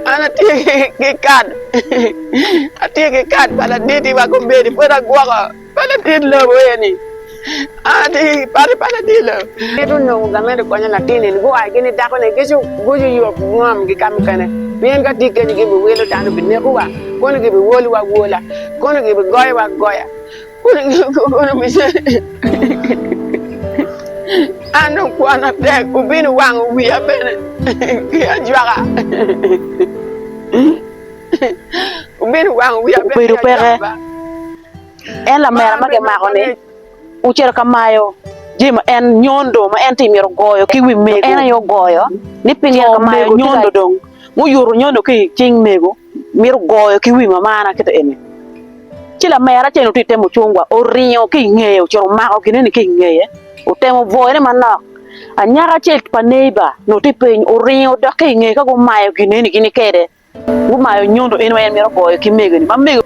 An atye ki kad, atye ki kad pa ladit wa kombeddi pud agwoko pa ladit lobo eni, an atye ki pati pa ladit lobo. Mito nongo gamente konyo latin eni gua gin ki dakone gucuyub ngom ki ka mukene pien ka tye kenyo gibiwilo dano binekowa kono gibiwolowa awola kono gibigoyowa agoya. An dong kwona tek, wubino wango wiya bene ki ajwaka. Wubino wango wiya bene Obedo ki peke. ajwaka. En lamera ma kimako-ni ocito ka mayo jami ma en nyondo ma en tye mito goyo ki wi mego. En aye ogoyo ni pingo Co ka mayo mego tye nyondo ka dong muyuto nyondo ki i cing mego mito goyo ki wi mamana kite eni. Ci lamera acel onongo tye i te mucungwa oringo ki i ngeye ocito omako gineni ki i ngeye otemo bwoyone manok. Anyaka acel pa neiba onongo tye piny oringo odok ki i ngeye ka gumayo gineni gini kwede gumayo nyondo en ma en mito goyo ki mego-ni ma mego.